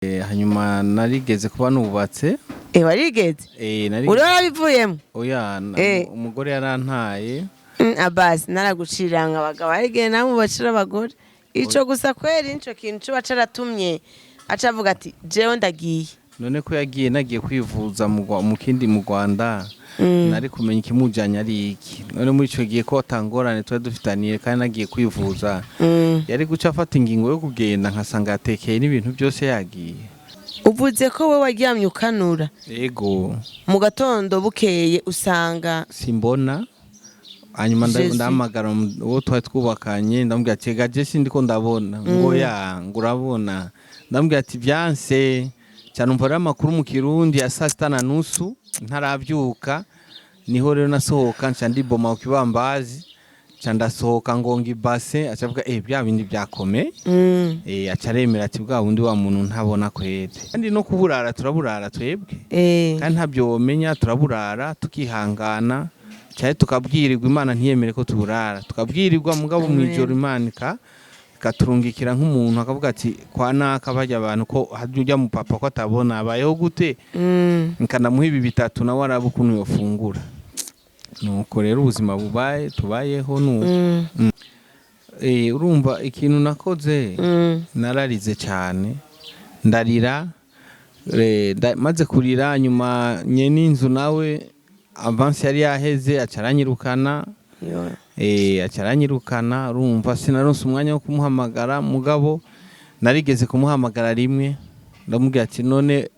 Hanyuma narigeze kuba nubatse. Warigeze? Narigeze. Uri warabivuyemo? Oya. Umugore yarantaye. Abasi naraguciranga abagabo arigene namwe bacira abagore ico gusa kweri, nico kintu cuba caratumye aca avuga ati: "Jewe ndagiye." None ko yagiye nagiye kwivuza mu kindi mu Rwanda, nari kumenya ikimujanye ari iki? None muri ico gihe ko atangorane twari dufitaniye kandi nagiye kwivuza, yari guca afata ingingo yo kugenda nkasanga yatekeye n'ibintu byose yagiye? Uvuze ko we waryamye ukanura? Ego. Mu gatondo bukeye usanga Simbona. Hanyuma Jésus. ndahamagara uwo twari twubakanye, ndamubwira ati: "Gaje sindiko ndabona." Ngo ya ngo urabona. Ndamubwira ati: "Byanse cyane." Umva rero amakuru mu Kirundi ya 6:30 ntarabyuka. Niho rero nasohoka, nca ndiboma ku kibambazi, nca ndasohoka ngonga ibase. Aca avuga: "Bya bindi byakomeye." Aca aremera ati: "Bwa bundi wa muntu ntabona kwete." Kandi no kuburara turaburara twebwe. Kandi ntabyo womenya, turaburara tukihangana cyane, tukabwirirwa. Imana ntiyemere ko tuburara, tukabwirirwa. Mugabo mu Amen. ijoro Imana ikaturungikira nk'umuntu akavuga ati: "Kwa naka bajya abantu ko hajya ujya mu papa ko atabona abayeho gute?" Nkanamuha ibi bitatu, nawe araba ukuntu yofungura. Nuko rero ubuzima bubaye tubayeho nuko. Urumva ikintu nakoze, nararize cyane, ndarira. Maze kurira, nyuma nyene inzu nawe avance yari yaheze, aca aranyirukana. Yo. Aca aranyirukana. Urumva sinaronse umwanya wo kumuhamagara, mugabo narigeze kumuhamagara rimwe, ndamubwira ati: "None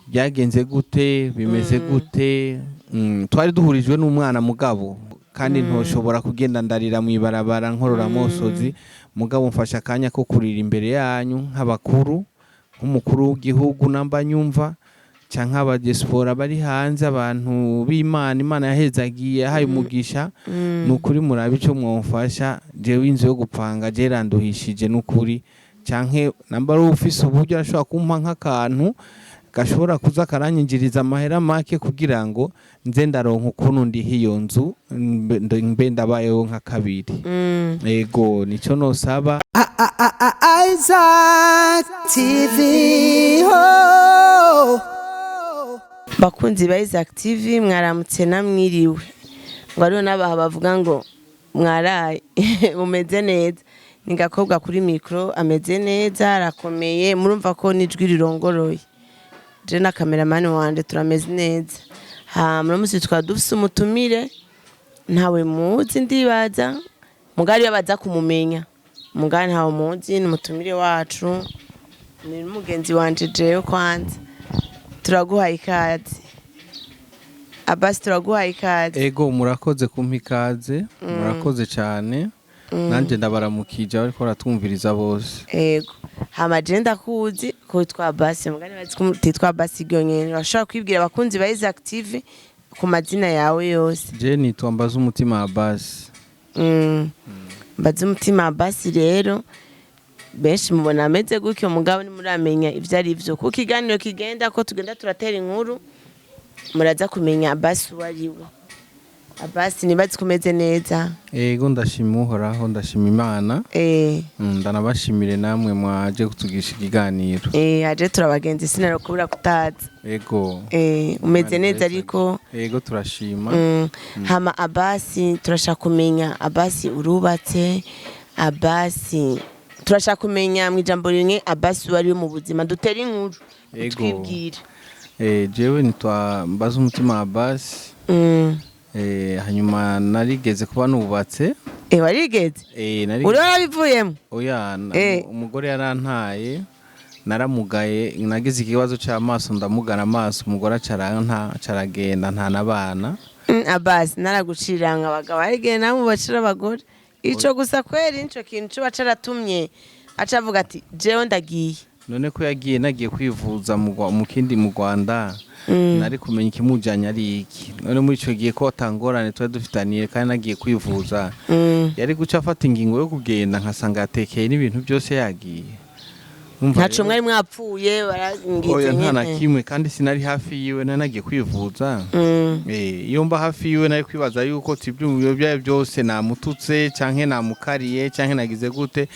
byagenze gute? Bimeze gute?" Twari duhurijwe n'umwana, mugabo kandi ntoshobora kugenda ndarira mu ibarabara nkorora amosozi. Mugabo mfashe akanya ko kurira imbere yanyu nk'abakuru, nk'umukuru w'igihugu namba nyumva, canke abadiaspora bari hanze, abantu b'Imana, Imana yahezagiye, yahaye umugisha. Ni ukuri murabe ico mwomfasha. Jewe inzu yo gupanga je iranduhishije n'ukuri. Canke namba ari ufise uburyo arashobora kumpa nk'akantu gashobora kuza karanyinjiriza amahera make kugira ngo nze ndaronka ukuntu ndiha iyo nzu, mbe ndabayeho nka kabiri. Ego, nico nosaba. Isaac TV. Oh. Bakunzi ba Isaac TV, mwaramutse namwiriwe, ngo hariho n'abaha bavuga ngo mwaraye mumeze neza. Ni gakobwa kuri mikoro, ameze neza, arakomeye, murumva ko n'ijwi rirongoroye. Je na cameraman wanje turameze neza. Hama uno munsi tukaba dufise umutumire, ntawe muzi ndibaza, mugari iyo baza kumumenya, mugari ntawe muzi. Ni umutumire wacu, ni n'umugenzi wanje. Jewe kwanza turaguhaye ikaze, Abasi, turaguhaye ikaze. Ego, murakoze kumpa ikaze, murakoze cyane. Nanjye ndabaramukije bariko baratwumviriza bose. Ego. Hama je ndakuzi ko witwa Abasi, mugani bazi ko utitwa Abasi ryonyene. Urashobora kwibwira abakunzi ba Isaac TV ku mazina yawe yose? Je nitwa Mbaza Umutima Abasi. Mbaze Umutima Abasi rero, benshi mubona ameze gutyo, mugabo ntimuramenya ivyo ari vyo, kuko ikiganiro kigenda ko tugenda turatera inkuru, muraza kumenya Abasi uwo ari we. Abasi, nibazi ko umeze neza? Ego, ndashima Uhoraho, ndashima Imana. Ndanabashimire namwe mwaje kutugisha ikiganiro. Aje turabagenzi, sinarokubura kutaza. Ego. Umeze Imana neza? ibahezagire. Ariko Ego, turashima. Hama Abasi, turashaka kumenya, Abasi urubatse? Abasi, turashaka kumenya mu ijambo rimwe Abasi uwo ari we mu buzima, dutere inkuru. Ego. Twibwire. Jewe nitwa Mbaza Umutima Abasi. Hanyuma narigeze kuba nubatse. Warigeze? Narigeze. Uri warabivuyemo? Oya. Umugore yarantaye, naramugaye, nagize ikibazo c'amaso, ndamugara amaso, umugore acaranta, acaragenda, nta n'abana. Abasi naraguciranga abagabo arigene namwe bacira abagore ico gusa kweri, nico kintu cuba caratumye aca avuga ati: "Jewe ndagiye." None ko yagiye nagiye kwivuza mu kindi mu Rwanda, nari kumenya ikimujanye ari iki? None muri ico gihe ko atangorane twari dufitaniye kandi nagiye kwivuza, yari guca afata ingingo yo kugenda nkasanga yatekeye n'ibintu byose yagiye? Umva Ntaco rero- mwari mwapfuye, barangitse Oya, nta na nyene. kimwe, kandi sinari hafi yiwe, nari nagiye kwivuza. Iyo mba hafi yiwe nari kwibaza yuko tibyumviro byayo byose namututse canke namukariye canke nagize gute.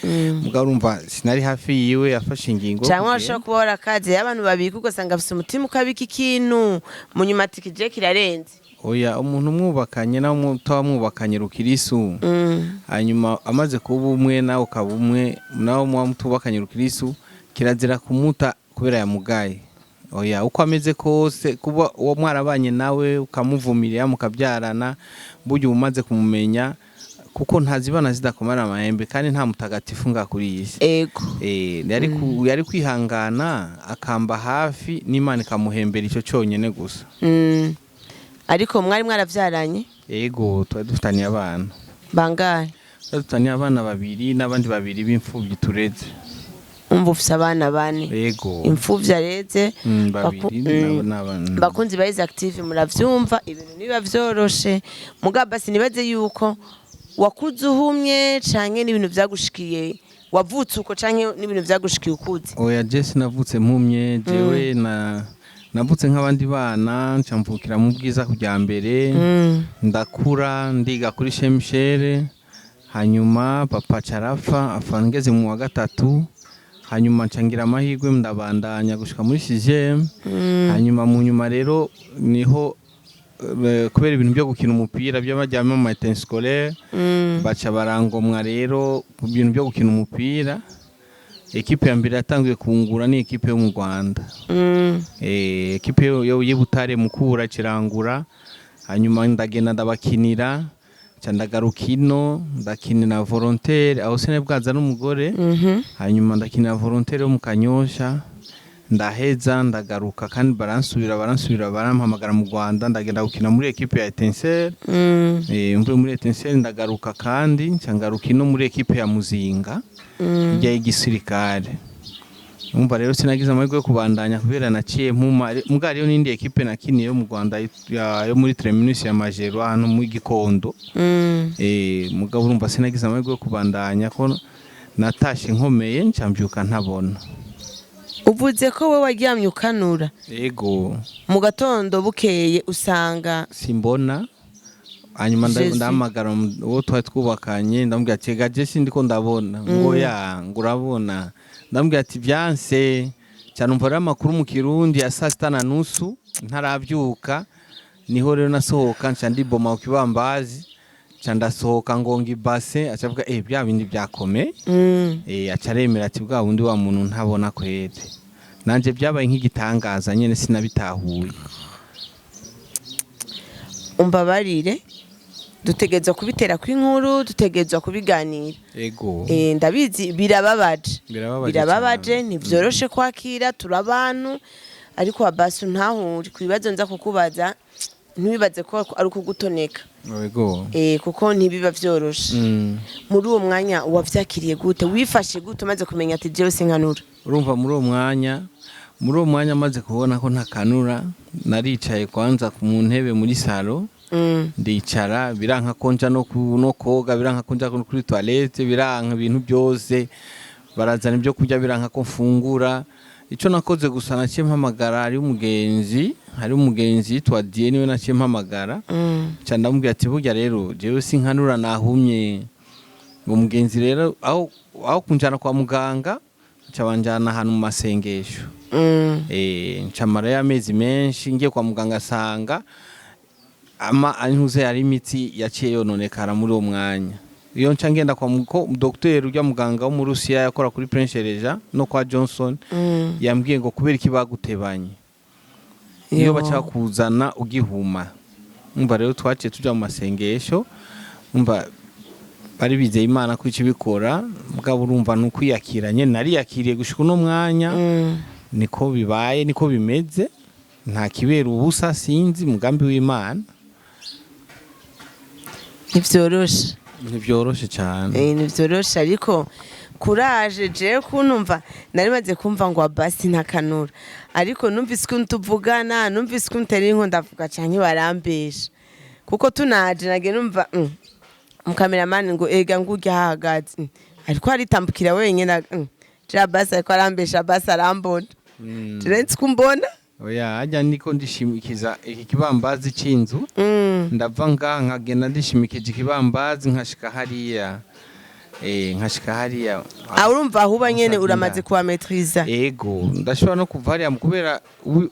Mugabo urumva sinari hafi yiwe, yafashe ingingo yo Cyangwa kugenda. washobora kuba warakaze abantu babika, ugasanga afise umutima ukabika ikintu, mu nyuma ati kije kirarenze. Oya, umuntu mwubakanye nawe mutaba mwubakanye rukirisu, hanyuma amaze kuba umwe nawe ukaba umwe, nawe muba mutubakanye rukirisu, kirazira kumuta kubera yamugaye. Oya, uko ameze kose, kuba uwo mwarabanye nawe ukamuvumirira mukabyarana, burya uba umaze kumumenya, kuko ntazibana zidakomana amahembe, kandi nta mutagatifu nga kuri iyi si. Yari kwihangana akamba hafi n'Imana ikamuhembera icyo cyonyine gusa. Ariko mwari mwaravyaranye? Ego, twari dufitaniye abana. Bangahe? Twari dufitaniye abana babiri n'abandi babiri b'imfubyi tureze. Umva, ufise abana bane? Ego. Imfuvyi areze? Babiri n'abana. Bakunzi ba Isaac TV, muravyumva, ibintu niba vyoroshe, mugabo sinibaze yuko wakuze uhumye canke n'ibintu vyagushikiye, wavutse uko canke n'ibintu vyagushikiye ukuze. Oya, je sinavutse mpumye, jewe na navutse nk'abandi bana, nca mvukira mu Bwiza kujya mbere. Ndakura, ndiga kuri Shemshere, hanyuma papa carapfa, apfa ngeze mu wa gatatu. Hanyuma nca ngira amahirwe ndabandanya gushika muri sixième. Hanyuma mu nyuma rero niho kubera ibintu byo gukina umupira by'amajyamo mu interscolaire, baca barangomwa rero ku bintu byo gukina umupira. Ekipe ya mbere yatanguye kungura ni ekipe yo mu Rwanda. Ekipe y'i Butare, Mukura, Kirangura. Hanyuma ndagenda ndabakinira, nca ndagaruka ino ndakinira volontaire, aho sine bwaza n'umugore. Hanyuma ndakinira volontaire yo mu Kanyosha, ndaheza ndagaruka, kandi baransubira barampamagara mu Rwanda, ndagenda gukina muri ekipe ya Etincelle. Mvuye muri Etincelle ndagaruka, kandi nca ngaruka ino muri ekipe ya Muzinga, ijya y'igisirikare. Umva rero, sinagize amahirwe yo kubandanya kubera naciye mpuma. Mbwa hariyo n'indi ekipe nakiniye yo mu Rwanda yo muri Terminus ya Majero, hano mu Gikondo. Mugabo urumva sinagize amahirwe yo kubandanya ko natashe nkomeye, nca mbyuka ntabona. Uvuze ko we waryamye ukanura? Ego. Mu gatondo bukeye usanga Simbona. Hanyuma Jésus. ndahamagara uwo twari twubakanye, ndamubwira ati: "Gaje sindi ko ndabona." Ngo ya, ngo urabona. Ndamubwira ati: "Byanse cyane." Umva rero amakuru mu Kirundi ya saa sita na nusu ntarabyuka, niho rero nasohoka nca ndiboma ku kibambazi, nca ndasohoka ngonga ibase, aca avuga: "Eh, bya bindi byakomeye." Aca aremera ati: "Bwa bundi wa muntu ntabona kwere." Nanje byabaye nk'igitangaza nyene, sinabitahuye. Umbabarire, dutegerezwa kubitera kw'inkuru, dutegerezwa kubiganira. Ego. Ndabizi birababaje. Birababaje Birababaje. cane. Ntivyoroshe kwakira, turi abantu. Ariko abasu ntahure ku bibazo nza kukubaza, ntibibaze ko ari ukugutoneka. Ego. Kuko ntibiba vyoroshe. Muri uwo mwanya wavyakiriye gute? Wifashe gute umaze kumenya ati jewe sinkanura? Urumva muri uwo mwanya maze kubona ko ntakanura, naricaye kwanza mu ntebe muri salon. Ndicara, biranka ko nja no koga, biranka ko nja kuri toilette, biranka ibintu byose. Barazana ibyo kurya, biranka ko mfungura. Icyo nakoze gusa, naciye mpamagara, hari umugenzi yitwa Die, niwe naciye mpamagara. Nca ndamubwira ati: "Burya rero jewe sinkanura, nahumye." Uwo mugenzi rero aho kunjana kwa muganga, nca banjana ahantu mu masengesho. Nca marayo amezi menshi. Ngiye kwa muganga asanga ama antuze yari imitsi yaciye yononekara muri uwo mwanya. Iyo nca ngenda kwa dogiteri ujya muganga wo mu Rusiya yakora kuri Prince Régent no kwa Johnson, yambwiye ngo kubera iki bagutebanye iyo baca kuzana ugihuma. Umva rero, twaciye tuja mu masengesho, umva bari bizeye Imana ko ico ibikora. Mugabo urumva ni ukwiyakira nyene, nariyakiriye gushika uno mwanya. Niko bibaye, niko bimeze, nta kibera ubusa, sinzi umugambi w'Imana. Ntivyoroshe. Ntibyoroshe cyane. Ntivyoroshe, ariko kuraje. Jewe kuntumva nari maze kumva ngo Abasi ntakanura, ariko numvise ukuntu tuvugana, numvise ukuntu utera inkuru, ndavuga canke barambesha, kuko tunaje nagiye numva umukameramani ngo ega ngurya hahagaze. Ariko aritambukira wenyine. Ja basi ariko arambesha, basi arambona. Turenze kumbona. Oya, hajya niko ndishimikiza iki kibambazi c'inzu. Ndava ngaha nkagenda ndishimikije ikibambazi, nkashika hariya, nkashika hariya. Ah, urumva aho uba nyene Usabye uramaze indani. Kuhametriza. Ego, ndashobora no kuva hariya kubera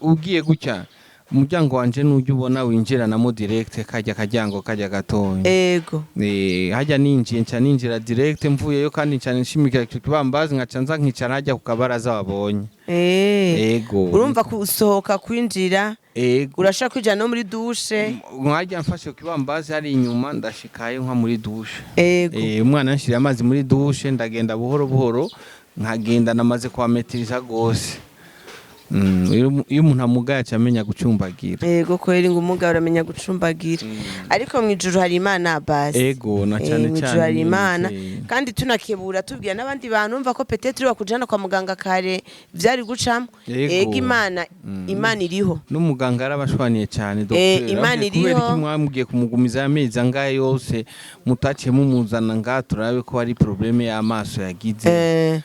ugiye gutya, umuryango wanje nujya ubona winjiranamo direct, kajya karyango kajya gatoya. Hajya ninjiye, nca ninjira direct, mvuyeyo kandi nca nshimikira icyo kibambazi, nkaca nza nkicara hajya ku kabaraza wabonye. Ego. Urumva kusohoka, kwinjira, Ego. urashaka kwinjira no muri douche? Nkajya mfashe ku kibambazi hari inyuma, ndashikayo nka muri douche. Umwana yanshiriye amazi muri douche, ndagenda buhoro buhoro, nkagenda namaze kuhametiriza gose. Iyo umuntu amugaye aca amenya gucumbagira. Ego kweri, ngo umuga uramenya gucumbagira, ariko mu ijuru hari Imana basi. Ego, na cyane. Mu ijuru Cyane hari niyo Imana. nizeye. Kandi tunakebura, tubwira n'abandi bantu, umva ko peut-être bakujana kwa muganga kare vyari gucamo. Ego. Ego, Imana, Imana iriho. N'umuganga yarabashwaniye cyane, docteur. Imana Arambwira, kubera iriho. iki mwambwiye kumugumiza amezi angahe yose, mutaciye mumuzana ngaha turabe ko hari problème y'amaso yagize?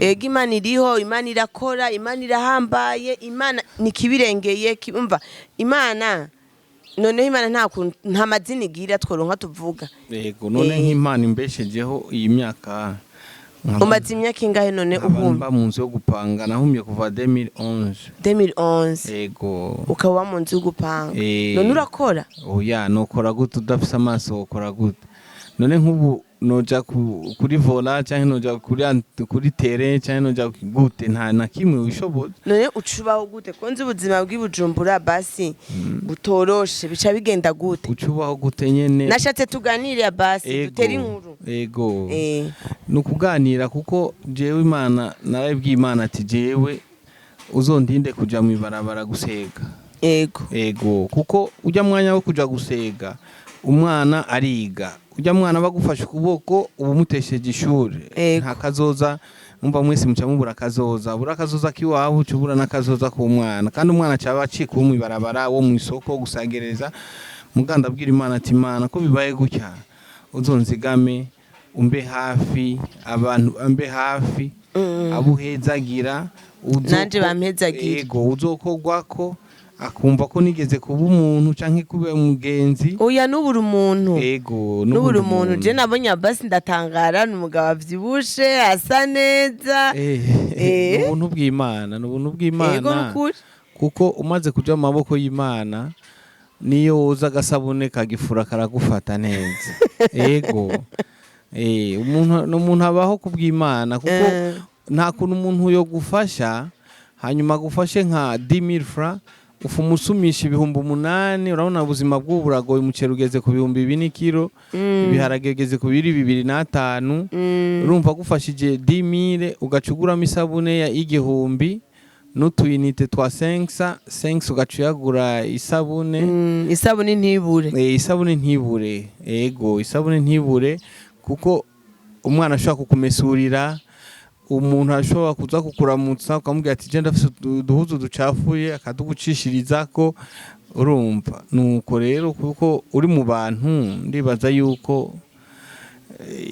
Ego, Imana iriho, Imana irakora, Imana irahambaye, Imana nikibirengeye. Umva, Imana noneho, Imana nta kuntu, nta mazina igira tworonka tuvuga. Ego, none nk'Imana imbeshejeho iyi myaka Umaze imyaka ingahe none nkaba uhumye? mba mu nzu yo gupanga, nahumye kuva 2011. 2011? Ego. Ukaba uba mu nzu yo gupanga? None urakora? Oya, nokora gute udafise amaso? Wokora gute none? Nk'ubu noja kuri volant, canke noja kuri terrain, canke noja gute? Nta na kimwe wishoboza. None ucubaho gute, ko nzi ubuzima bw'i Bujumbura basi butoroshe? Bica bigenda gute? Ucubaho gute nyene? Nashatse tuganire basi. Ego, dutere inkuru. Ego. Ni ukuganira, kuko jewe Imana narabibwiye Imana ati: "Jewe uzondinde kuja mw'ibarabara gusega." Ego, kuko ujya mwanya wo kuja gusega, umwana ariga, ujya mwana bagufashe ukuboko uba umutesheje ishuri. Nta kazoza. Umva, mwese muca mubura akazoza, bura akazoza k'iwawe, uca ubura n'akazoza k'umwana, kandi umwana acaba acika uwo mw'ibarabara, wo mw'isoko gusagereza. Muganda abwira Imana ati: "Imana, ko bibaye gutya, uzonzigame, umbe hafi, abantu ambe hafi, abo uhezagira." Nanje bampezagire. Ego, uzokogwako akumva ko nigeze kuba umuntu canke kuba umugenzi. Oya, n'ubura umuntu. Ego. N'ubura umuntu. Je nabonye basi ndatangara, ni umugabo avyibushe, asa neza. Ni ubuntu bw'Imana, ni ubuntu bw'Imana. Ego, nukuri. Kuko umaze kuja mu maboko y'Imana, niyo woza agasabune kagifura karagufata neza. Ego. Umuntu ni umuntu, abaho kubw'Imana, kuko nta kuntu umuntu yo gufasha, hanyuma agufashe nka 10,000 francs, ufu umusumisha 8000. Urabona ubuzima bw'ubu buragoye, umuceri ugeze ku 2000 n'ikiro, ibiharage bigeze ku biri 2,500. Urumva agufashije 10,000, ugaca uguramo isabune y'igihumbi n'utuyinite twa 500 5, ugaca uyagura isabune. Isabune ntibure. Isabune ntibure. Ego, isabune ntibure, kuko umwana ashobora kukumesurira, umuntu ashobora kuza kukuramutsa, ukamubwira ati: "Genda, ndafise uduhuzu ducafuye," akadugucishirizako. Urumva, nuko rero, kuko uri mu bantu, ndibaza yuko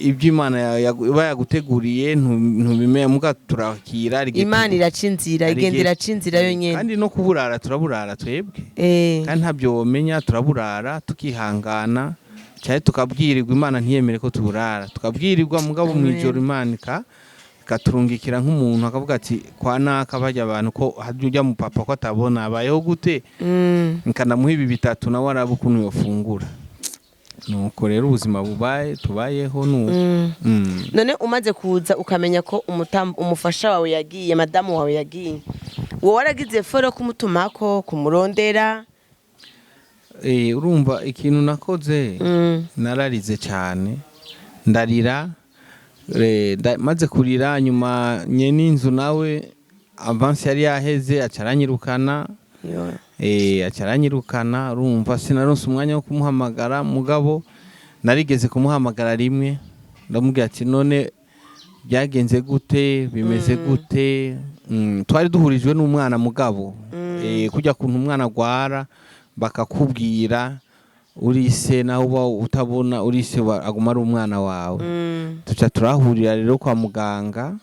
ibyo Imana iba yaguteguriye ntubimenya, muga turakira. Hari igihe Imana iraca inzira, hari igenda igihe- iraca inzira yonyene. Kandi no kuburara turaburara twebwe. Kandi ntabyo womenya, turaburara tukihangana, cyane tukabwirirwa, Imana ntiyemere ko tuburara, tukabwirirwa, mugabo mu Amen. ijoro Imana ikaturungikira nk'umuntu, akavuga ati: "Kwa naka bajya abantu, ko hajya ujya mu papa ko atabona, abayeho gute? Nkanamuha ibi bitatu, nawe araba ukuntu yofungura." Nuko rero ubuzima bubaye, tubayeho nuko. None umaze kuza ukamenya ko umufasha wawe yagiye, madamu wawe yagiye, wowe waragize foro kumutumako, kumurondera? Urumva ikintu nakoze, nararize cyane, ndarira. Maze kurira, nyuma nyene inzu nawe avance yari yaheze, aca aranyirukana. Yo. Aca aranyirukana. Urumva, sinaronse umwanya wo kumuhamagara, mugabo narigeze kumuhamagara rimwe, ndamubwira ati: "None byagenze gute? Bimeze gute?" Twari duhurijwe n'umwana, mugabo kujya kuntu umwana agwara bakakubwira, urise naho uba utabona, urise aguma ari umwana wawe. Tuca turahurira rero kwa muganga.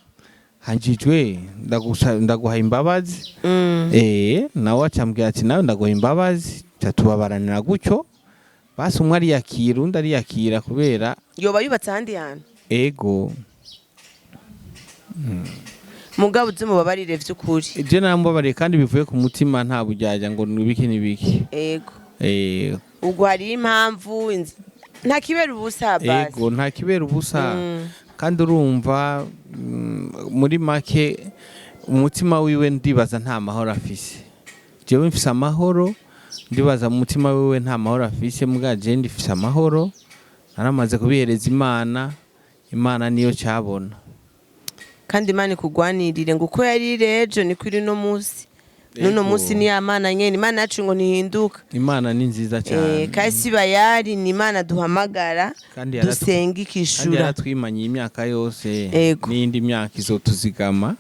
Hanjijwe ndaguha imbabazi. Nawe acambwira ati nawe ndaguha imbabazi, tubabaranira gutyo. Basi umwe ariyakira, undi ariyakira kubera Yoba yubatse ahandi hantu? Ego. Mugabo uze mubabarire vy'ukuri. Ivyo naramubabariye kandi bivuye ku mutima, nta bujyajya ngo nibiki nibiki. Ubwo hariyo impamvu nta kibera ubusa basi. Ego, nta kibera ubusa. Kandi urumva, muri make umutima wiwe ndibaza nta mahoro afise. Jewe mfise amahoro, ndibaza mu mutima wiwe nta mahoro afise, muga je ndifise amahoro, naramaze kubihereza Imana, Imana niyo cyabona. Kandi Imana ikugwanirire, ngo uko yari iri ejo niko iri no munsi n'uno munsi. Ni ya Mana nyene, Imana yacu ngo ntihinduka. Imana ni nziza cyane. Kandi si bayari, ni Imana duhamagara Kandi dusenga kandi ikishura. yaratwimanye imyaka yose, n'iyindi myaka izotuzigama.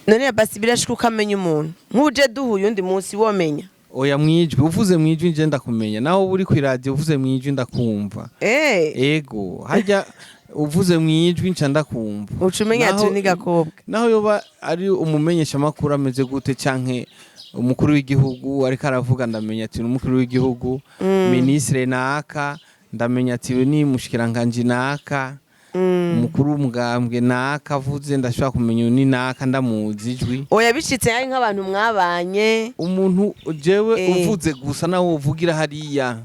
None basi birashika ukamenya umuntu nk'uje duhuye undi munsi, womenya? Oya, mwijwi, uvuze mwijwi nje ndakumenya, naho uba uri kw'iradiyo uvuze mwijwi ndakumva. Ego, hajya uvuze mwijwi nca ndakumva. Uca umenya ati ni gakobwa. Naho yoba ari umumenyeshamakuru ameze gute canke umukuru w'igihugu ariko aravuga, ndamenya ati ni umukuru w'igihugu, minisitiri naka, ndamenya ati uyu ni mushikiranganji naka, umukuru w'umugambwe naka avuze, ndashobora kumenya uyu ni naka, ndamuzi ijwi. Oya, bishitse ari nk'abantu mwabanye. Umuntu jewe uvuze gusa, nawe uvugira hariya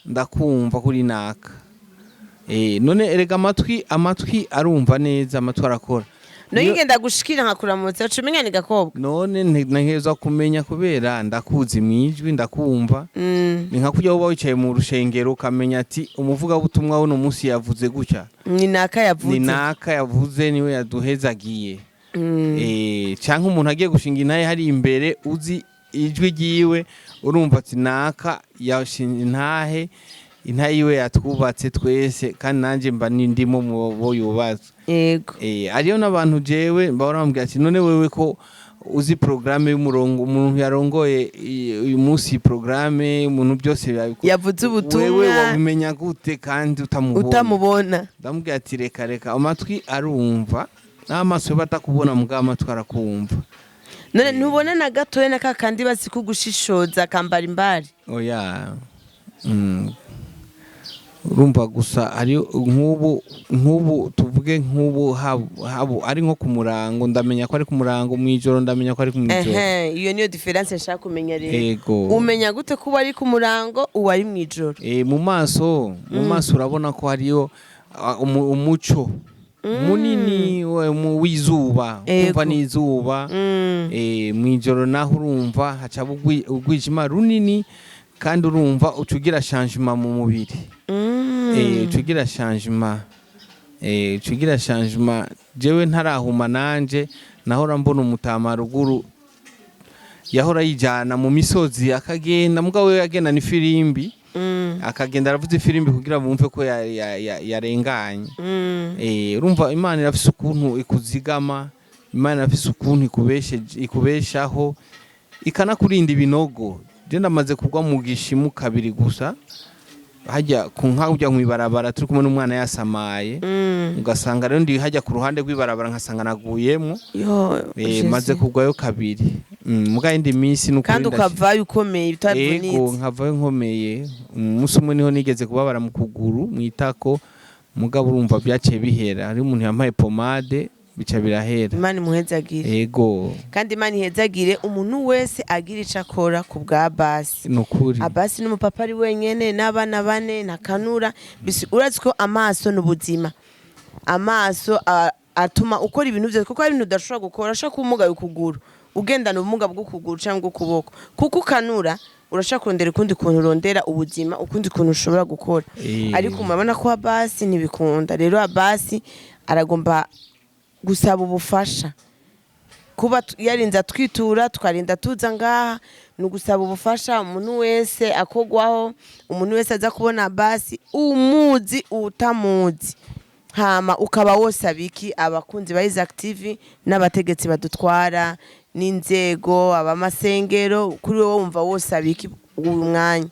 ndakumva kuri naka. None erega amatwi arumva neza, amatwi arakora. None ngenda gushikira nkakuramutsa, uca umenya ni gakobwa. None ntegerezwa kumenya kubera ndakuzi mwijwi, ndakumva. Ni nka kurya uba wicaye mu rushengero ukamenya ati umuvugabutumwa w'uno munsi yavuze gutya. Ni naka yavuze. Ni naka yavuze, niwe yaduhezagiye. Canke umuntu agiye gushinga intahe hari imbere, uzi ijwi ryiwe, urumva ati naka yashinze intahe, intahe yiwe yatwubatse twese, kandi nanjye mba ndimo mu bo yubatse. Hariyo n'abantu jewe bahora bambwira ati none wewe ko uzi programme y'umurongo, umuntu yarongoye uyu munsi programme, umuntu byose Yavuze ubutumwa. Wewe wabimenya gute kandi utamubona? Utamubona. Ndamubwira ati reka reka, amatwi arumva n'amaso yo batakubona, mugabo amatwi arakumva. None ntubona na gatoya na kakandi bazi kugushishoza akambara imbari? Oya. Urumva gusa hari nk'ubu tuvuge nk'ubu habu ari nko ku murango, ndamenya ko ari ku murango, mu ijoro ndamenya ko ari mu ijoro. Ehe, iyo niyo différence nshaka kumenya rero. Ego. Umenya gute ko uba ari ku murango, uba ari mu ijoro? Mu maso urabona ko hariyo umuco munini w'izuba, kumva n'izuba. Mu ijoro naho urumva haca urwijima runini, kandi urumva uca ugira changement mu mubiri. Uca ugira changement, uca ugira changement. Jewe ntarahuma nanje nahora mbona umutama ruguru yahora yijana mu misozi akagenda, mugabo we yagenda n'ifirimbi, akagenda aravuza ifirimbi kugira bumve ko yarenganye. Urumva Imana irafise ukuntu ikuzigama, Imana irafise ukuntu ikubeshaho, ikanakurinda ibinogo. Je ndamaze kugwa mu gishimu kabiri gusa, hajya ku nka ujya mw'ibarabara turi kumwe n'umwana yasamaye, ugasanga rero ndi hajya ku ruhande rw'ibarabara nkasanga naguyemo. Yo, Jésus. Maze kugwayo kabiri. Muga yindi minsi nukuri Kandi ukavayo ukomeye Ego. utavunitse. Nkavayo nkomeye. Umunsi umwe niho nigeze kubabara mu kuguru, mu itako, mugabo urumva byaciye bihera, hari umuntu yampaye pomade bica birahera. Imana imuhezagire. Ego. Kandi Imana ihezagire umuntu wese agira ico akora ku bwa Basi. Nukuri. Abasi n'umupapa ari wenyene n'abana bane ntakanura. Urazi ko amaso ni ubuzima, amaso atuma ukora ibintu byose, kuko hari ibintu udashobora gukora. Urashobora kuba umugaye ukuguru, ugendana ubumuga bw'ukuguru cyangwa bw'ukuboko, kuko ukanura urashobora kurondera ukundi kuntu urondera ubuzima, ukundi kuntu ushobora gukora. Ariko murabona ko Abasi ntibikunda. Rero Abasi aragomba gusaba ubufasha. Kuba yarinze atwitura, tukarinda tuza ngaha, ni ugusaba ubufasha. Umuntu wese akogwaho, umuntu wese aza kubona Basi, umuzi utamuzi, hama ukaba wosaba iki abakunzi ba Isaac TV n'abategetsi badutwara n'inzego, abamasengero? Kuri wowe wumva wosaba iki uyu mwanya?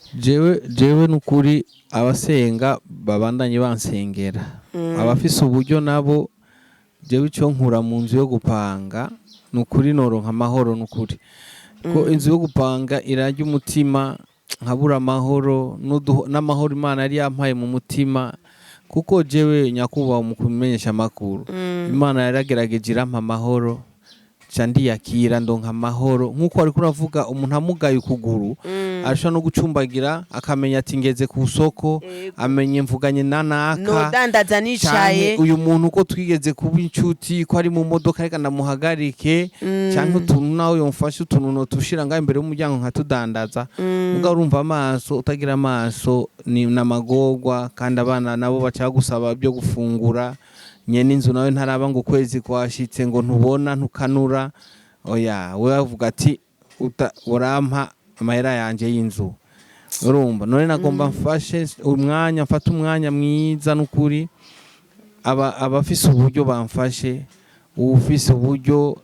Jewe nukuri abasenga babandanye bansengera, abafise uburyo nabo Jewe icyo nkura mu nzu yo gupanga ni ukuri noronka amahoro, ni ukuri ko inzu yo gupanga irarya umutima, nkabura amahoro n'amahoro Imana yari yampaye mu mutima, kuko jewe nyakubahwa mu kumenyesha amakuru, Imana yaragerageje irampa amahoro, ca ndiyakira, ndonka amahoro. Nk'uko wariko uravuga, umuntu amugaye ukuguru arashobora no gucumbagira, akamenya ati ngeze ku soko, amenye mvuganye na naka, nodandaza nicaye. Canke uyu muntu uko twigeze kuba inshuti, ko ari mu modoka, reka ndamuhagarike, canke utuntu nawe yomfashe utuntu notushira ngaho imbere y'umuryango nkatudandaza. Mugabo urumva amaso, utagira amaso ni namagorwa, kandi abana nabo baca gusaba ibyo gufungura, nyene inzu nawe ntaraba ngo ukwezi kwashitse ngo ntubona ntukanura. Oya, we avuga ati urampa amahera yanje y'inzu. Urumva none nagomba mfashe umwanya, mfate umwanya mwiza n'ukuri, aba abafise uburyo bamfashe, uwufise uburyo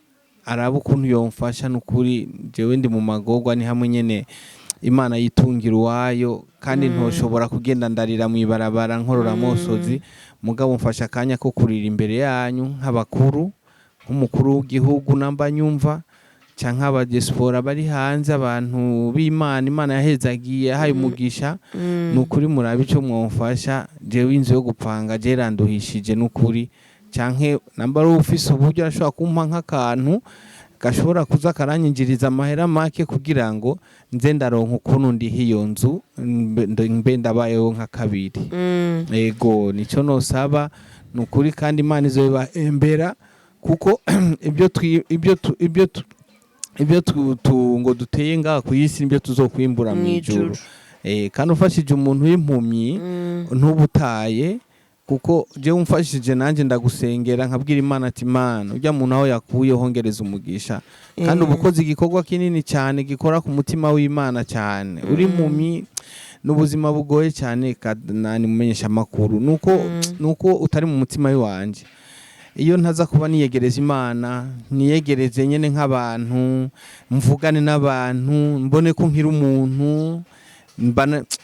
araba ukuntu yomfasha. N'ukuri jewe ndi mu magorwa, ni hamwe nyene Imana yitungira uwayo, kandi ntoshobora kugenda ndarira mw'ibarabara nkorora amosozi. Mugabo mfashe akanya ko kurira imbere yanyu nk'abakuru, nk'umukuru w'igihugu namba nyumva, canke abadiaspora bari hanze, abantu b'Imana, Imana yahezagiye, yahaye umugisha, ni ukuri murabe ico mwomfasha. Jewe inzu yo gupanga je iranduhishije n'ukuri. Canke namba ari ufise uburyo arashobora kumpa nk'akantu gashobora kuza karanyinjiriza amahera make, kugira ngo nze ndaronka ukuntu ndiha iyo nzu, mbe ndabayeho nka kabiri. Ego, nico nosaba ni ukuri, kandi Imana izobibahembera, kuko ibyo twi- ibyo tu- ibyo tu- ibyo ngo duteye ngaha ku isi nibyo tuzokwimbura mu ijuru. Mw'ijuru. Kandi ufashije umuntu w'impumyi ntubutaye, kuko jewe umfashije nanjye ndagusengera, nkabwira Imana ati Imana, ujya muntu aho yakuye hongereza umugisha. Kandi uba ukoze igikorwa kinini cyane gikora ku mutima w'Imana cyane. Uri impumyi n'ubuzima bugoye cyane. Nani mumenyesha amakuru, nuko utari mu mutima w'iwanje. Iyo ntaza kuba niyegereza Imana, niyegereze nyene nk'abantu, mvugane n'abantu, mbone ko nkiri umuntu,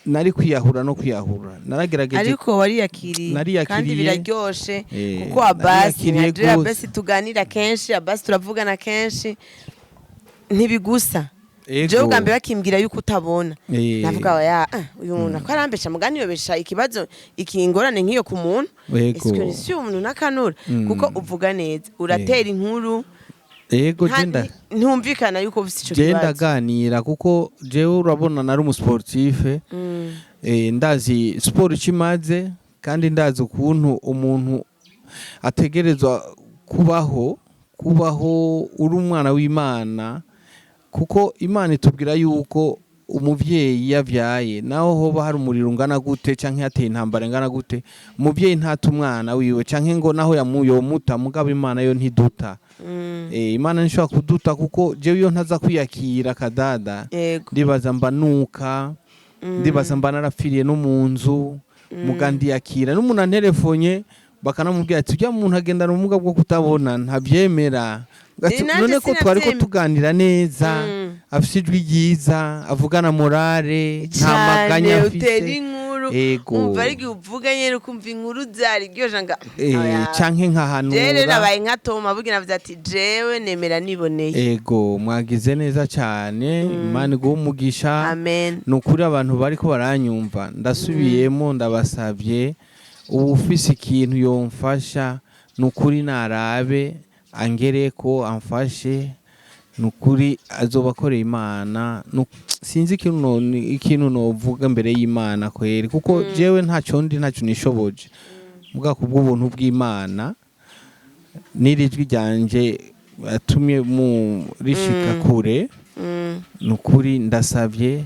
nari kwiyahura no kwiyahura. Naragerageje. Ariko wariyakiriye. Nariyakiriye. Kandi biraryoshe, kuko Abasi nariyakiriye nka Dre gose. Abasi tuganira kenshi, Abasi turavugana kenshi, ntibigusa. Jewe ubwa mbere bakimbwira yuko utabona, navuga oya, uyu muntu ako arambesha, mugani yobesha ikibazo ikingorane nk'iyo ku muntu. Ese si umuntu nakanura, kuko uvuga neza, uratera inkuru. Genda. Ntumvikana yuko ufite ico je kibazo. Ndaganira kuko jewe urabona nari umusportif. Ndazi siporo icyo imaze, kandi ndazi ukuntu umuntu ategerezwa kubaho uri umwana w'Imana, kuko Imana itubwira yuko umuvyeyi yavyaye, naho hoba hari umuriro ungana gute canke hateye intambara ingana gute, umuvyeyi ntata umwana wiwe, canke ngo naho yomuta, mugabo Imana yo ntiduta. Imana ntishobora kuduta, kuko jewe iyo ntaza kwiyakira kadada, ndibaza mba nuka, ndibaza mba narapfiriye no mu nzu. Muga ndiyakira, n'umuntu anterefonye bakanamubwira ati ujya muntu agendana ubumuga bwo kutabona, ntabyemera. Ati, Nanjye none ko twari ko sinavyemera. tuganira neza, afise ijwi ryiza, avugana morale, nta maganya Cane, afise. utera inkuru. Umva, ari igihe uvuga nyene ukumva inkuru zari ryosha nga Oya. Canke Jewe rero nkahanura. nabaye nka Toma bugira navuze ati jewe nemera niboneye. Ego, mwagize neza cyane, Imana iguhe umugisha. Amen. Ni ukuri abantu bariko baranyumva, ndasubiyemo, ndabasabye, ubu ufise ikintu yomfasha, ni ukuri narabe angere ko amfashe, ni ukuri azoba akoreye Imana. Sinzi ikintu novuga mbere y'Imana kweri, kuko jewe ntacyo ndi, ntacyo nishoboje, mbwa kubw'ubuntu bw'Imana n'iri jwi ryanje atumye mu rishika kure. Ni ukuri ndasabye,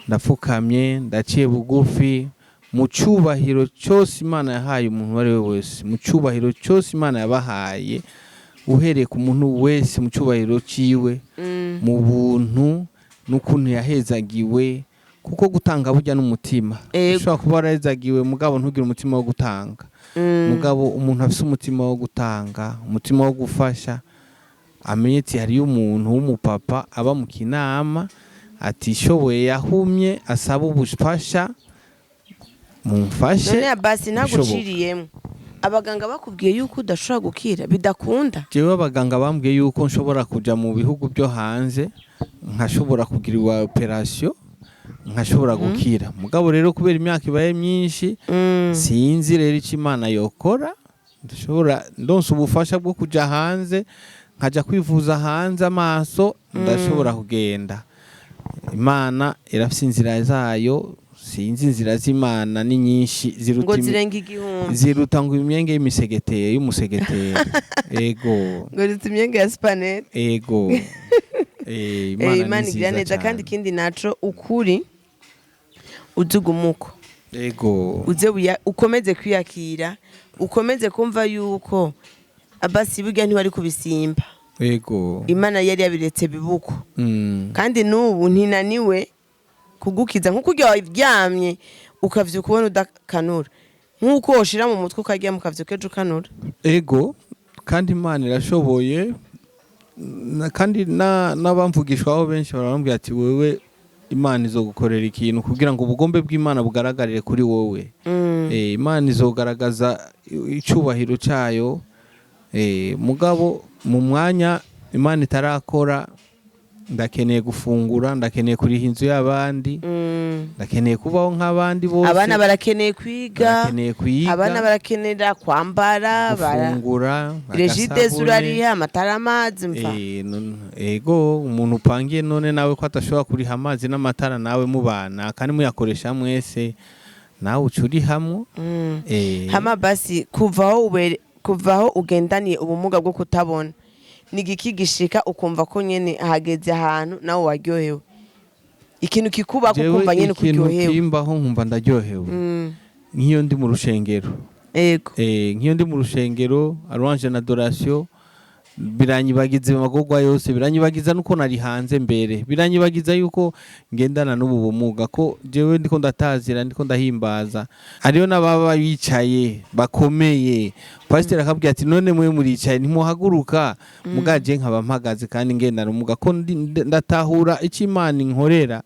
ndapfukamye, ndaciye bugufi mu cyubahiro cyose Imana yahaye umuntu uwo ari we wese, mu cyubahiro cyose Imana yabahaye, uhereye ku muntu wese mu cyubahiro ciwe, mu buntu n'ukuntu yahezagiwe, kuko gutanga burya n'umutima. Ushobora kuba warahezagiwe mugabo ntugire umutima wo gutanga. Mugabo umuntu afise umutima wo gutanga, umutima wo gufasha, amenye ati hariyo umuntu w'umupapa aba mu Kinama atishoboye, yahumye, asaba ubufasha, mumfashe. None Abasi Bishoboka. ntaguciriyemo. Abaganga bakubwiye yuko udashobora gukira, bidakunda? Jewe abaganga bambwiye yuko nshobora kuja mu bihugu byo hanze, nkashobora kugirirwa opération, nkashobora gukira. Mugabo rero kubera imyaka ibaye myinshi, sinzi rero icyo Imana yokora. Ndashobora ndonse ubufasha bwo kuja hanze, nkaja kwivuza hanze amaso, ndashobora kugenda. Imana irafise inzira zayo. Sinzi, inzira z'Imana ni nyinshi, ngo ziruta zirenga igihumbi. Ziruta ngo imyenge y'imisegeteri, y'umusegeteri, ego. Ngo ziruta imyenge ya supanete. Ego. Imana ni Imana igira nziza neza kandi cyane. Ikindi naco, ukuri uzugumuko uze ukomeze kwiyakira, ukomeze kumva yuko abasi burya ntiwari kubisimba. Imana yari yabiretse bibuko. Kandi n'ubu ntinaniwe kugukiza, nk'uko urya waryamye ukavyuka ubona udakanura, nk'uko woshira mu mutwe ukaryama ukavyuka ejo ukanura. Ego, kandi Imana irashoboye. Kandi n'abamvugishwaho benshi barambwira ati: "Wewe Imana izogukorera ikintu kugira ngo ubugombe bw'Imana bugaragarire kuri wowe." Imana izogaragaza icyubahiro cyayo. Mugabo mu mwanya Imana itarakora, ndakeneye gufungura, ndakeneye kuriha inzu y'abandi, ndakeneye kubaho nk'abandi bose. Abana barakeneye kwiga. Barakeneye kwiga. Abana barakenera kwambara, gufungura, Regideso agasabune. Urariha amatara, amazi, mva. Ego, umuntu upangiye none nawe ko atashobora kuriha amazi n'amatara, nawe mubana kandi muyakoresha mwese, nawe uca urihamwo. Hama basi kuvaho ugendaniye ubumuga bwo kutabona, ni igiki gishika ukumva ko nyene hageze ahantu nawe waryohewe, ikintu kikuba Jewe ukumva nyene ikintu kuryohewe? kimbaho nkumva ndaryohewe, nk'iyo ndi mu rushengero. Nk'iyo ndi mu rushengero, louange na adoration, biranyibagiza amagorwa yose, biranyibagiza nuko nari hanze mbere, biranyibagiza yuko ngendana n'ubu bumuga, ko jewe ndiko ndatazira, ndiko ndahimbaza. Hariyo n'ababa bicaye bakomeye, pasiteri akabwira ati: "None mwe muricaye, ntimuhaguruka?" Mugaje nkaba mpagaze kandi ngendana ubumuga, ko ndatahura icyo Imana inkorera,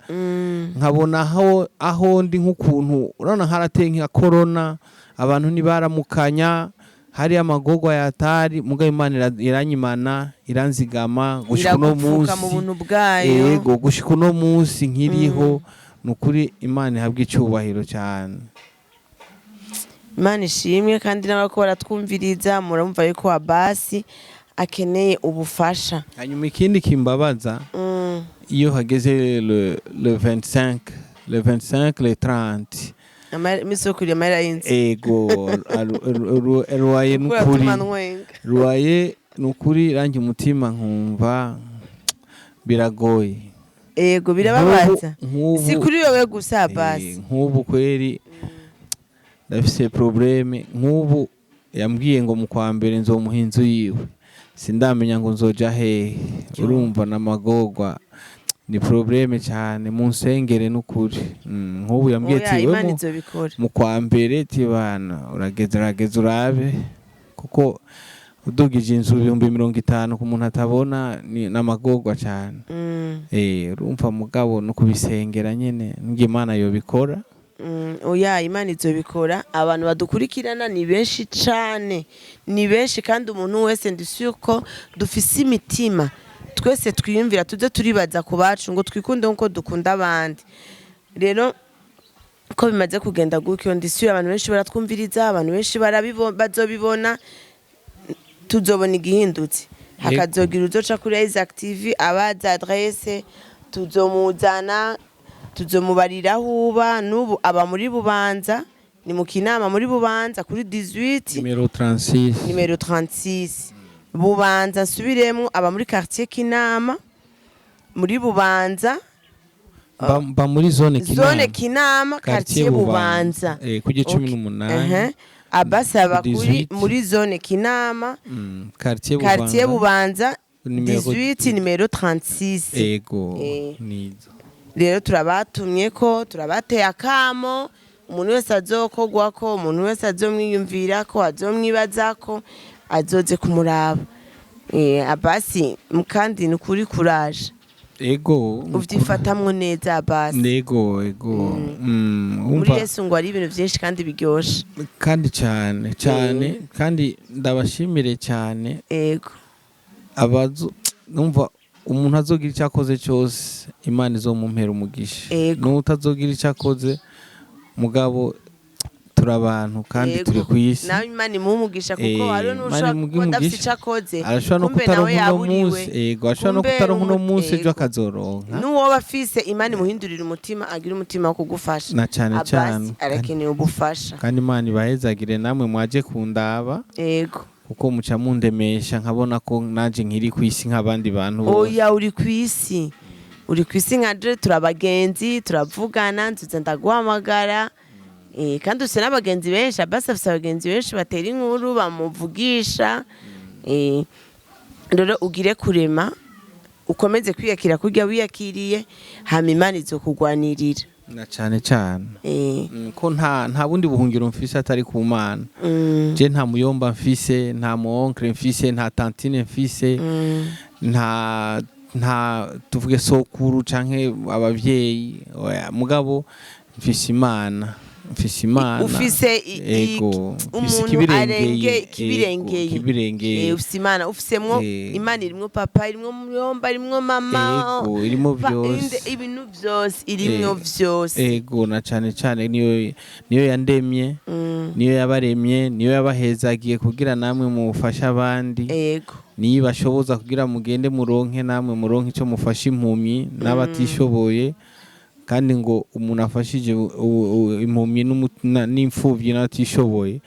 nkabona aho ndi, nk'ukuntu urabona harateye nka corona, abantu ntibaramukanya, hari amagorwa yatari. Mugabo Imana iranyimana, iranzigama gushika uno Iragupfuka munsi. mu buntu bwayo. Yego, gushika uno munsi nkiriho, ni ukuri Imana ihabwa icyubahiro cyane. Imana ishimwe. Kandi n'abariko baratwumviriza, murumva yuko Abasi akeneye ubufasha. Hanyuma ikindi kimbabaza, iyo hageze le 25, le 25, le 30, Imisi yo kurira amahera y'inzu. Ego, loyer, nukuri Uratuma ntwenga. Loyer, nukuri rangi umutima nkumva biragoye. Ego, birababaza. Nk'ubu Si kuri wewe gusa, Abasi. Nk'ubu kweri ndafise problème. Nk'ubu yambwiye ngo mu kwa mbere nzomuha inzu yiwe, sindamenya ngo nzoja hehe. Urumva n'amagorwa, ni problème cyane. Munsengere n'ukuri. Nk'ubu yambwiye Oya, ati: Imana "We izobikora." mu kwa mbere tibana urageze, urageze urabe." Kuko udugije inzu 50,000 ku muntu atabona ni n'amagorwa cyane. Urumva, mugabo no kubisengera nyene nibwo Imana yobikora. Oya, Imana izobikora. Abantu badukurikirana ni benshi cane, ni benshi, kandi umuntu wese, ndi sûr ko dufise imitima twese twiyumvira, tuze turibaza ku bacu ngo twikunde nkuko dukunda abandi. Rero ko bimaze kugenda gutyo, ndi sûr abantu benshi baratwumviriza, abantu benshi bazobibona, tuzobona igihindutse. Hakazogira uzoca kuri Isaac TV abaza adresse, tuzomuzana, tuzomubarira aho uba. N'ubu aba muri Bubanza, ni mu Kinama muri Bubanza kuri 18, Nimero 36. Nimero 36 Bubanza. Nsubiremwo, aba muri quartier Kinama muri Bubanza. Mba muri zone Kinama. Zone Kinama, quartier Bubanza. Kuri cumi Okay. n'umunani. Abasaba kuri 18. muri zone Kinama, Quartier quartier Bubanza. Bubanza, Nimero 18, nimero 36. Ego. Nizo. Rero turabatumye ko turabateye akamo, umuntu wese azokogwa ko, umuntu wese azomwiyumvira ko, azomwibaza ko, azoze kumuraba. Abasi, kandi ni ukuri kuraje. Ego. Uvyifatamwo neza basi. Ego. Muri Umva. Yesu ngo hari ibintu vyinshi kandi biryoshe. Kandi cyane cyane, kandi ndabashimire cyane. Abazu numva umuntu azogira icyo akoze cyose, Imana izomumpera umugisha. N'utazogira icyo akoze, mugabo turi abantu kandi turi ku isi. Nawe Imana imuhe umugisha, kuko hariho Imana n'ushobora imuhe kuba adafise umugisha. ico akoze, Arashobora no kumbe nawe kutaronka uno yaburiwe. munsi, ego, ashobora no Kumbe kutaronka uno munsi, ejo akazoronka. N'uwoba afise, Imana imuhindurira umutima, agira umutima wo kugufasha. Na cyane Abasi cyane. arakeneye ubufasha. Kandi Imana ibahezagire namwe mwaje kundaba, kuko muca mundemesha nkabona ko naje nkiri ku isi nk'abandi bantu bose. Oya, uri ku isi, uri ku isi nka je, turabagenzi, turavugana, nzuza ndaguhamagara. Kandi ufise n'abagenzi benshi. Abasi afise abagenzi benshi batera inkuru, bamuvugisha. Rero ugire kurema, ukomeze kwiyakira kurya wiyakiriye, hama Imana izokugwanirira. Na cyane cyane. Ko nta bundi buhungiro mfise atari ku Mana. Je nta muyomba mfise, nta mu oncle mfise, nta tantine mfise, nta tuvuge sokuru canke abavyeyi, oya, mugabo mfise Imana, mfise Imana. Ufise Ego, mfise umuntu ikibirengeye, arenge ego, ikibirengeye. ikibirengeye. Ufise Imana, ufisemwo Imana irimwo papa, irimwo muyomba, irimwo mama. Ego, irimo byose. Ibintu vyose irimwo, vyose. Ego, na cyane cyane niyo yandemye, niyo yabaremye, niyo yabahezagiye kugira namwe mufashe abandi. Niyo ibashoboza kugira mugende muronke, namwe muronke icyo mufasha impumyi n'abatishoboye. Kandi ngo umuntu afashije impumyi n'imfubyi n'abatishoboye,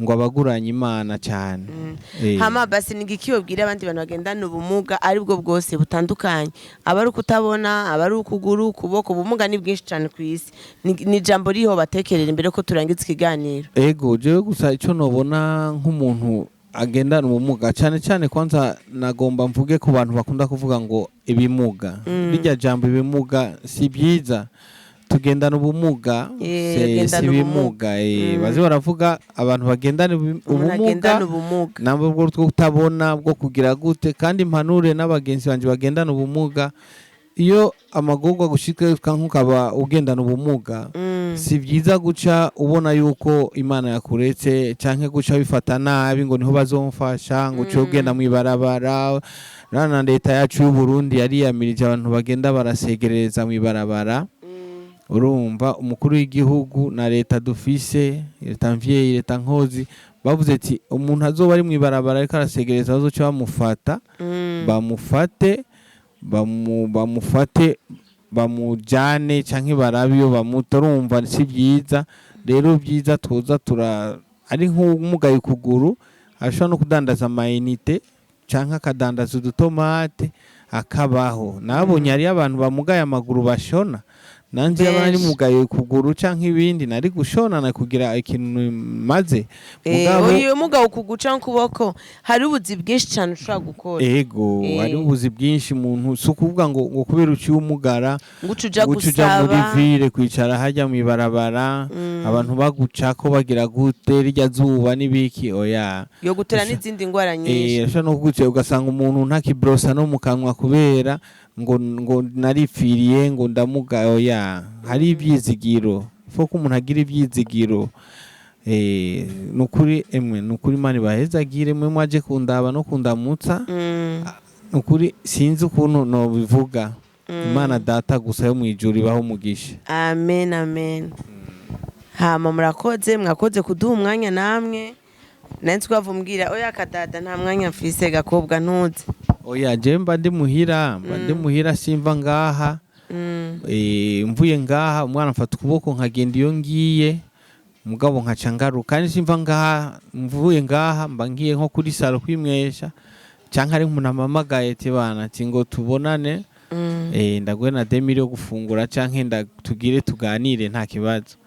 ngo abaguranye Imana cyane. Hama basi ni igiki wobwira abandi bantu bagendana ubumuga aribwo bwose butandukanye, aba ari ukutabona, aba ari ukuguru, ukuboko? Ubumuga ni bwinshi cyane ku isi. Ni ijambo riho batekerera imbere ko turangiza ikiganiro. Ego, jewe gusa icyo nobona nk'umuntu agendana ubumuga, cyane cyane kwanza nagomba mvuge ku bantu bakunda kuvuga ngo ibimuga. Rirya jambo ibimuga si byiza. Tugendana ubumuga, Agendana si ibimuga. Baze baravuga abantu bagendana Umuntu ubumuga, agendana ubumuga. Nabwo bwo kutabona, bwo kugira gute. Kandi impanure n'abagenzi banje bagendana ubumuga, iyo amagorwa gushika nk'ukaba ugendana ubumuga, si byiza guca ubona yuko Imana yakuretse, canke guca bifata nabi ngo niho bazomfasha, ngo uce ugenda mw'ibarabara. Rana leta yacu y'u Burundi yariyamirije abantu bagenda barasegerereza mw'ibarabara. Urumva umukuru w'igihugu na leta dufise, leta mvyeyi, leta nkozi, bavuze ati umuntu azoba ari mw'ibarabara ariko arasegereza, bazoca bamufata, bamufate, bamufate bamujane canke barabe iyo bamuta. Urumva si byiza. Rero byiza tuza tura ari nk'umugaye ukuguru, ashobora no kudandaza amayinite canke akadandaza udutomate akabaho. Nabonye hariyo abantu bamugaye amaguru bashona. Nanje yaba nari Benshi. mugaye ukuguru canke ibindi, nari gushona na kugira ikintu maze. Mugabo Uyu mugabo kuguca ukuboko, hari ubuzi bwinshi cyane ushobora gukora. Ego, hari ubuzi bwinshi. Umuntu si ukuvuga ngo kubera uciye umugara, ngo uce uja uca uja muri gusaba ville kwicara hajya mw'ibarabara, abantu bagucako bagira gute, rirya zuba n'ibiki, oya. Yo gutera n'izindi ndwara nyinshi. Ashobora no kuguca ugasanga umuntu ntakibrosa no mu kanwa kubera ngo naripfiriye, ngo ndamuga, oya. Hari ibyizigiro, faut ko umuntu agira ibyizigiro. Nukuri emwe, nukuri Imana ibahezagire mwe mwaje kundaba no kundamutsa. Nukuri sinzi ukuntu nobivuga. Imana Data gusa yo mwijuru ibaho umugisha. Amen, amen. Hama murakoze, mwakoze kuduha umwanya namwe. Nari twavumbwira oya kadada, nta mwanya mfise, gakobwa ntuze. Oya, je mba ndi muhira, mba ndi muhira, simva ngaha. Mvuye ngaha umwana mfata ukuboko nkagenda iyo ngiye, mugabo nkaca ngaruka. Kandi simva ngaha, mvuye ngaha mba ngiye nko kuri salon kwimwesha, canke ari umuntu ampamagaye ati bana, ati ngo tubonane, ndaguhe na 2000 yo gufungura, canke tugire tuganire, nta kibazo.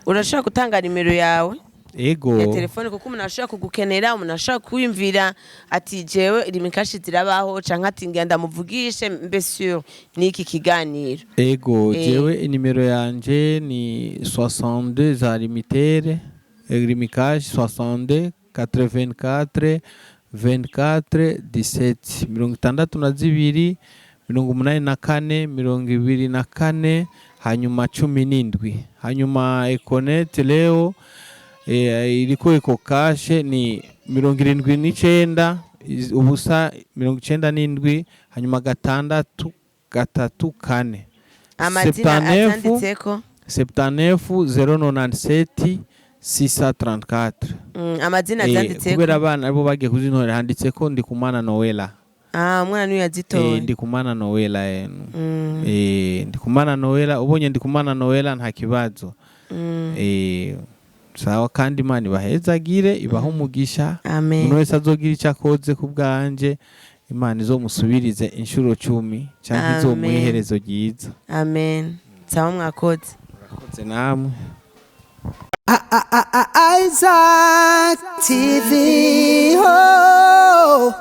Urashobora gutanga nimero yawe Ego. ya telefone, kuko umuntu ashobora kugukenera, umuntu ashobora kwiyumvira ati jewe Lumicash zirabaho, canke ati ngenda muvugishe mbe sûr n'iki kiganiro. Ego, jewe inimero yanje ni 62 za limitere, Lumicash, 62 84 24 17, 62. 84, 24, hanyuma 17. Hanyuma Econet leo iriko Ecocash ni 79, 0, 97, hanyuma 6, 3, 4. Amazina 79 atanditseko? 79 097 634. Amazina azanditseko? Kubera abana aribo bagiye kuzintorera, handitseko Ndikumana Noela. Ah, umwana niwe yazitoye. Ndikumana Noela. Ndikumana Noela, ubonye Ndikumana Noela nta kibazo. Sawa, kandi Imana ibahezagire, ibahe umugisha. Amen. Umuntu wese azogira icyo akoze ku bwanje, Imana izomusubirize inshuro 10 cyangwa Amen. izomuhe iherezo ryiza. Amen. Sawa, mwakoze. Murakoze namwe. Isaac TV. Oh.